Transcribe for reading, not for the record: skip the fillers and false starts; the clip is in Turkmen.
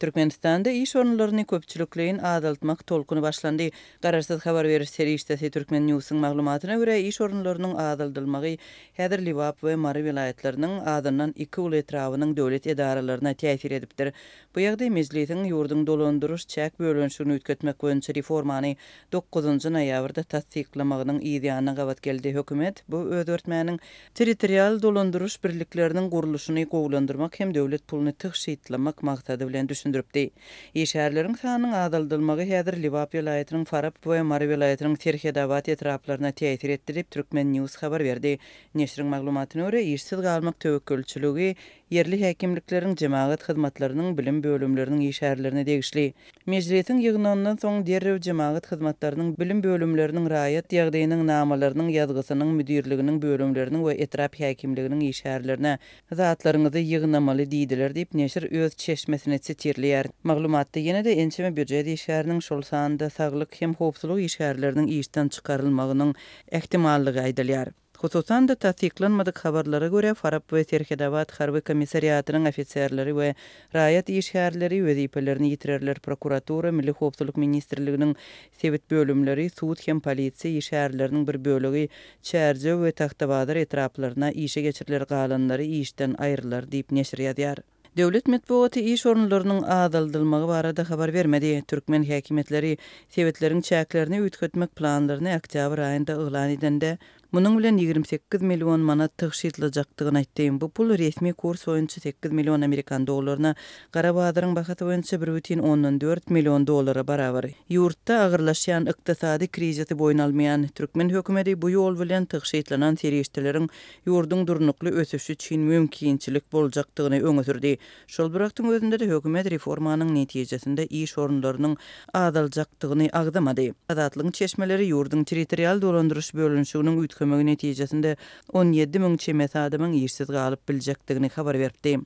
Türkmenistanda iş orunlaryny köpçülikleýin azaltmak tolkuny başlandy. Garaşsyz habar beriş serişdesi Turkmen Newsiň maglumatyna görä, iş orunlarynyň azaldylmagy häzir Lebap we Mary welaýatlarynyň azyndan iki uly etrabynyň döwlet edaralaryna täsir edipdir. Bu ýagdaý Mejlisiň ýurduň dolandyryş-çäk bölünişigini üýtgetmek boýunça reformany dokuzynjy noýabrda tassyklamagynyň yz ýanyna gabat geldi. Hökümet bu özgertmäniň territorial dolandyryş birlikleriniň gurluşyny gowulandyrmak hem döwlet puluny tygşytlamak maksady bilen düşündiripdi. Işgärleriň sanynyň azaldylmagy häzir Lebap welaýatynyň Farap we Mary welaýatynyň Serhedabat etraplaryna täsir etdi diýip, Turkmen. News habar berdi. Neşiriň maglumatyna görä, işsiz galmak töwekgelçiligi ýerli häkimlikleriň jemagat hyzmatlarynyň bilim bölümleriniň işgärlerine degişli. Mejlisiň ýygnagyndan soň derrew jemagat hyzmatlarynyň bilim bölümleriniň raýat ýagdaýynyň namalarynyň ýazgysynyň müdirliginiň bölümleriniň we etrap häkimliginiň işgärlerine zatlaryňyzy ýygnamaly diýdiler diýip, neşir öz çeşmesini sitirleýär. Maglumatda ýene-de ençeme býujet işgäriniň, şol sanda saglyk hem howpsuzlyk işgärleriniň işden çykarylmagynyň ähtimallygy aýdylýar. Hususan-da, tassyklanmadyk habarlara görä, Farap we Serhedabat harby komissariatynyň ofiserleri we raýat işgärleri wezipelerini ýitirerler, prokuratura, Milli howpsuzlyk ministrliginiň sebit bölümleri, sud hem polisiýa işgärleriniň bir bölegi Çärjew we Tagtabazar etraplaryna işe geçiriler, galanlary işden aýrylar diýip, neşir ýazýar. Döwlet metbugaty iş orunlarynyň azaldylmagy barada habar bermedi. Türkmen häkimiýetleri sebitleriň çäklerini üýtgetmek planlaryny oktýabr aýynda yglan edende, munuň bilen 28 million manat tygşytlajakdygyny aýtdy. Bu pul resmi kurs boýunça sekiz million amerikan dollaryna, gara bazaryň bahasy boýunça bir bütin ondan dört million dollara barabar. Ýurtda agyrlaşýan ykdysady krizisi boýun almaýan türkmen hökümeti bu ýol bilen tygşytlanan serişdeleriň ýurduň durnukly ösüşi üçin mümkinçilik boljakdygyny öňe sürdi. Şol bir wagtyň özünde-de hökümet reformanyň netijesinde iş orunlarynyň azaljakdygyny agzamady. Azatlygyň çeşmeleri ýurduň territorial dolandyryş bölünişiginiň üýtgemegi netijesinde 17 müň çemesi adamyň işsiz galyp biljekdigini habar beripdi.